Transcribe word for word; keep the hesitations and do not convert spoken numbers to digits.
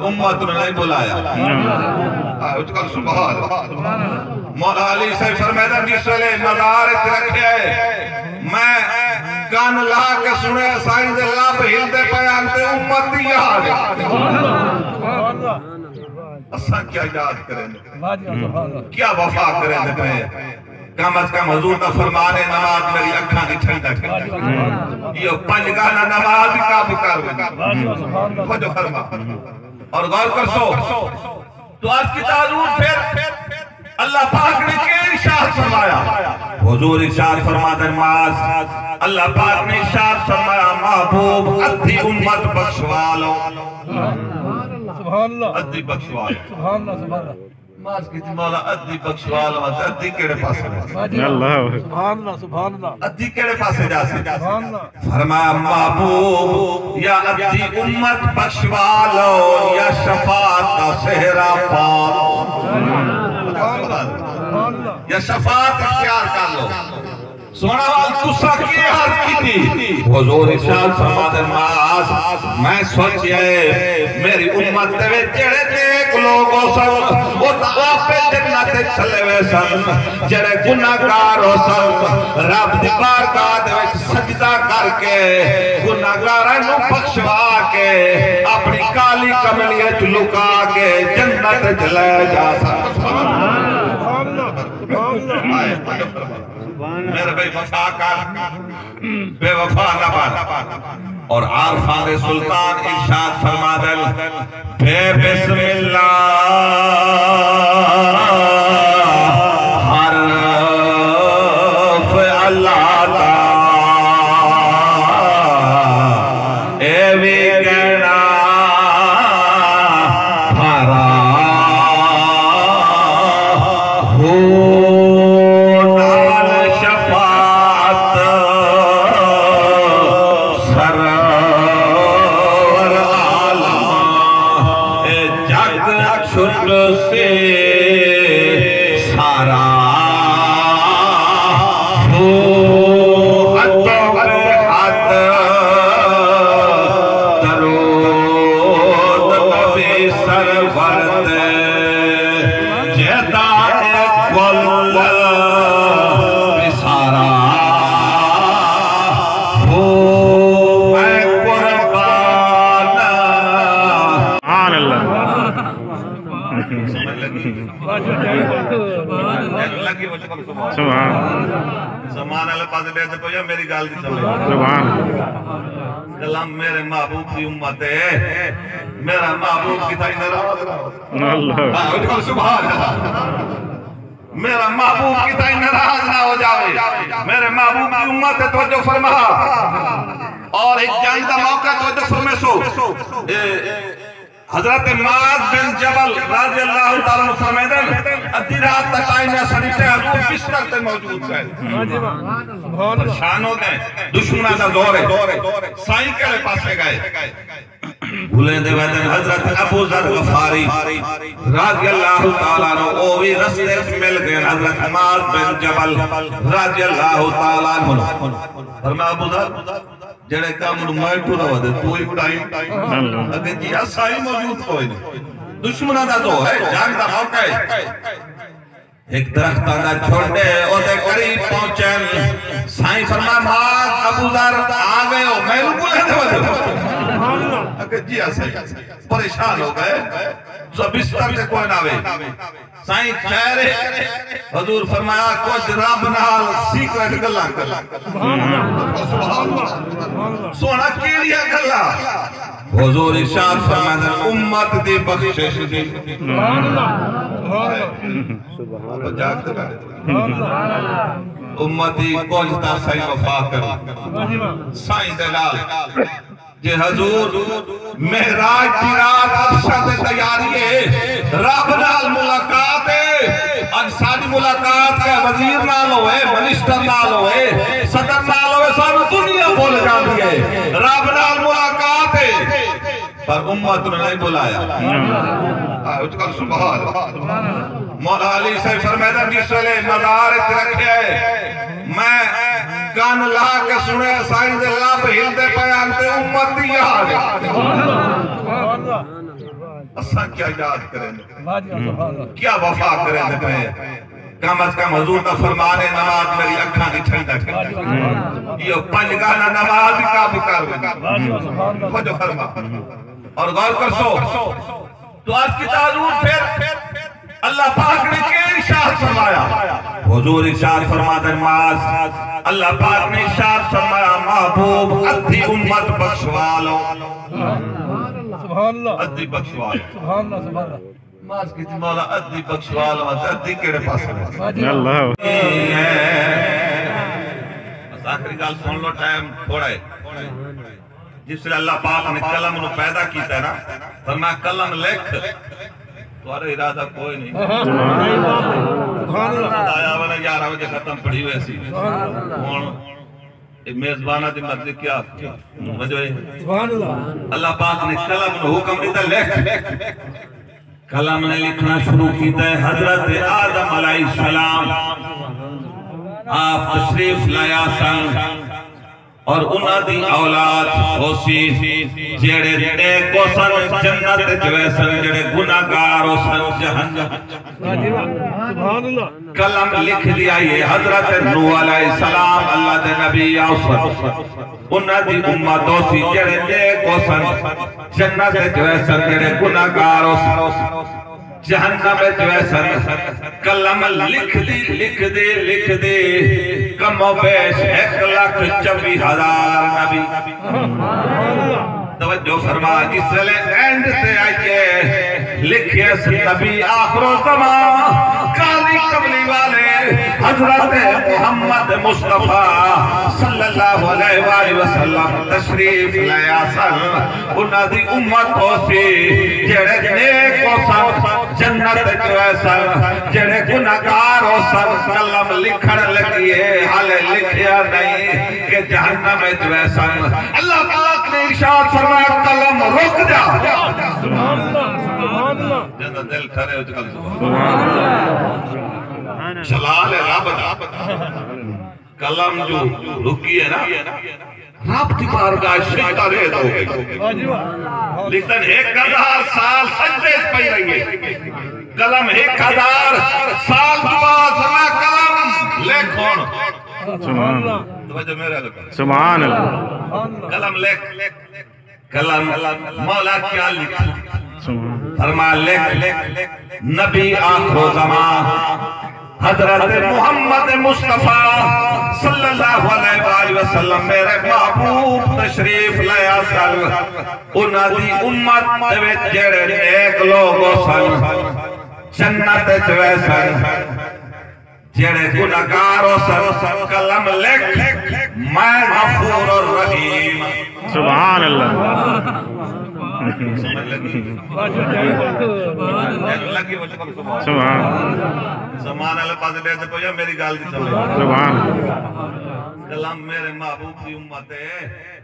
امت نوں نہیں بلایا۔ آہ، اچ کر سبحان اللہ۔ مولا علی سائیں فرمیندن، جس ویلے مزار اچ رکھیا ہے، میں کن لا کے سنیا، سائیں دے لب ہلدے پئے ہن تے امت دی یاد۔ اساں کیا یاد کریں؟ کیا وفا کریں پئے؟ کم از کم حضور دا فرمان ہے، نماز میری اکھاں دی ٹھنڈک ہے۔ یہ پنج گانا نماز ہی قابو کر ویندی۔ توجہ فرما۔ اور غور کرسو۔ تو عرض کیتا حضور پھر اللہ پاک نے کیا ارشاد فرمایا؟ حضور ارشاد فرماتے ہیں، معاذ، اللہ پاک نے ارشاد فرمایا، محبوب، ادھی امت بخشوا لو۔ سبحان اللہ۔ ادھی بخشوا لو۔ سبحان اللہ، سبحان اللہ۔ معاذ کیتی، مولا، ادھی بخشوا لو، ادھی کیڑے پاسے؟ اللہ۔ سبحان اللہ، سبحان اللہ۔ ادھی کیڑے پاسے جا سی؟ سبحان اللہ۔ فرمایا، محبوب، یا ادھی امت بخشوا لو یا شفاعت دا سہرا پا لو۔ یا شفاعت اختیار کر لو۔ سوہݨا وال تساں کی عرض کیتی؟ حضور ارشاد فرماتے، معاذ، میں سوچیا ہے، میری امت دے وچ جڑے نیک لوگ ہوسن، او تاں آپے جنت وچ چلے ویسن۔ جڑے گناہگار ہوسن، رب دی بارگاہ دے وچ سجدہ کر کے، گناہگاراں نوں بخشوا کے، اپݨی کالی کملی وچ لکا کے جنت وچ لے جا سن۔ میرے بھائی، وفا کر، بے وفا نہ بن۔ اور عارفاں دے سلطان ارشاد فرما دل، بے بسم اللہ حرف اللہ دا، اے وی کہنا بھرا ہو نال شفاعت سرور عالم، اے جگ چھٹ سے سارا ہو حد بے حد درود نبی سرور تے، جیدا اے کل وسارا ہو میں قربان۔ سبحان اللہ۔ سمجھ لگی؟ لگی وچ کم سبحان۔ سبحان۔ زمان والے پاس ڈے تے پیا، میری گل دی سمجھ۔ سبحان۔ کلام میرے محبوب دی امت ہے، میرا محبوب کتھائیں ناراض نہ ہو۔ اللہ۔ ہاں، وچ کم سبحان۔ میرا محبوب کتھائیں ناراض نہ ہو جاوے۔ میرے محبوب دی امت ہے، توجہ فرما۔ اور ایک جنگ دا موقع، توجہ فرمیسو۔ اے، حضرت معاذ بن جبل رضی اللہ تعالیٰ عنہ فرمیندن، ادھی رات دا ٹائم ہے، ساݙی ٹہلو بستر تے موجود ہے۔ پریشان ہو گئے، دشمناں دا دور ہے۔ سائیں کیڑے پاسے گئے؟ بھلیندے ویندن۔ حضرت ابو ذر غفاری رضی اللہ تعالیٰ عنہ، او وی رستے وچ مل گئے حضرت معاذ بن جبل رضی اللہ تعالیٰ عنہ۔ فرمایا، ابو ذر، جڑے کم نوں میں ٹرا ودے، تو ہی اڑائی۔ اللہ۔ اگے جی، اساں ہی موجود کوئی نہیں۔ دشمناں دا دور ہے، جنگ دا موقع ہے۔ ہک درختاں دا جھنڈ ہے، اوندے قریب پہنچن۔ سائیں فرمایا، معاذ، ابو ذر، آ گئے ہو، مینوں بلاندے ودے۔ اگے جی، اساں ہی پریشان ہو گئے۔ سو بستر تے کوئی نہ وے۔ سائیں خیر ہے؟ حضور فرمایا، کجھ رب نال سیکرٹ گلاں کر۔ سبحان اللہ۔ سوہݨا، کیڑھیاں گلاں؟ حضور ارشاد فرماندن، امت دی بخشش دی۔ سبحان اللہ۔ سبحان اللہ۔ امتی کجھ تاں سائیں وفا کرو۔ سائیں دے نال۔ جے حضور معراج دی رات عرشاں تے تیاری ہے، رب نال ملاقات ہے۔ اڄ ساݙی ملاقات کہیں وزیر نال ہوئے، منسٹر نال ہوئے، صدر نال ہوئے، سانوں دنیا بھل جاندی ہے۔ رب نال ملاقات ہے، پر امت نوں نہیں بلایا۔ آہ، اچ کر سبحان۔ مولا علی سائیں فرمیندن، جس ویلے مزار اچ رکھیا ہے، میں کن لا کے سنیا، سائیں دے لب ہلدے پئے ہن تے امت دی یاد۔ اساں کیا یاد کریں، کیا وفا کریں پے؟ کم از کم حضور دا فرمان ہے، نماز میری اکھاں دی ٹھنڈک ہے۔ یہ پنج گانا نماز ہی قابو کر ویندی۔ توجہ فرما اور غور کرسو۔ تو عرض کیتا حضور پھر اللہ پاک نے کیا ارشاد فرمایا؟ حضور ارشاد فرماتے ہیں، معاذ، اللہ پاک نے ارشاد فرمایا، محبوب، ادھی امت بخشوا لو۔ سبحان اللہ۔ ادھی بخشوا لو۔ سبحان اللہ، سبحان اللہ۔ معاذ کیتی، مولا، ادھی بخشوا لو، ادھی کیڑے پاسے؟ اللہ۔ بس آخری گالھ سن لو، ٹائم تھوڑا ہے۔ جس ویلے اللہ پاک نے قلم نو پیدا کیتا ہے نا، فرمایا، "قلم لکھ۔" تہاڈا ارادہ کوئی نہیں۔ سبحان اللہ۔ آیا وا نا، گیارہ وجے ختم پڑھی ہوئی سی۔ ہن اے میزباناں دی مرضی، کیا وجہ ہے؟ سبحان اللہ۔ اللہ پاک نے قلم نو حکم ݙتا، "لکھ۔" قلم نے لکھنا شروع کیتا ہے۔ حضرت آدم علیہ السلام آپ تشریف لایا سن۔ اور انہاں دی اولاد ہوسی، جیڑھے نیک ہوسن جنت وچ ویسن، جیڑھے گناہگار ہوسن جہنم۔ سبحان اللہ۔ قلم لکھ ݙیا ہے حضرت نوح علیہ السلام، اللہ دے نبی آسن۔ انہاں دی امت ہوسی، جیڑھے نیک ہوسن جنت وچ ویسن، جیڑھے گناہگار ہوسن جہنم وچ ویسن۔ قلم لکھدی، لکھدی، لکھدی، کم و بیش ہک لکھ چوی ہزار نبی۔ توجہ فرما، جس ویلے اینڈ تے آئیے، لکھیس نبی آخر الزمان، کالی کملی والے، حضرت محمد مصطفیٰ صلی اللہ علیہ وآلہ وسلم تشریف لے آسن۔ انہاں دی امت ہوسی، جیڑھے نیک ہوسن جنت وچ ویسن، جیڑھے گناہگار ہوسن۔ قلم لکھݨ لڳی ہے، حالے لکھیا نہیں کہ جہنم وچ ویسن۔ اللہ پاک نے ارشاد فرمایا، "قلم رک جا۔" سبحان اللہ، سبحان اللہ۔ جنہاں دل ٹھرے ہو چکا۔ سبحان اللہ۔ جلال رب دا۔ قلم جو رکی ہے نا، رب دی بارگاہ سجدہ ریز ہو گئی۔ لیکن ہک ہزار سال سجدے وچ پئی رہی ہے۔ قلم ہک ہزار سال دے بعد فرمایا، "قلم لکھ ہݨ۔" سبحان اللہ۔ توجہ میرے ول۔ سبحان اللہ۔ قلم لکھ۔ قلم، مولا کیا لکھاں؟ سبحان۔ فرما، لکھ، نبی آخر زمان حضرت محمد مصطفیٰ صلی اللہ علیہ وآلہ وسلم میرے محبوب تشریف لے آسن۔ انہاں دی امت دے وچ جیڑھے نیک لوگ ہوسن، جنت وچ ویسن۔ جیڑھے گناہگار ہوسن، قلم لکھ، میں غفور الرحیم۔ سبحان اللہ۔ سمجھ لڳی؟ لڳی وچ سبحان۔ سبحان۔ زمان والے پاسے ݙیکھ تے پویا میری ڳالھ دی سمجھ۔ سبحان۔ قلم میرے محبوب دی امت ہے۔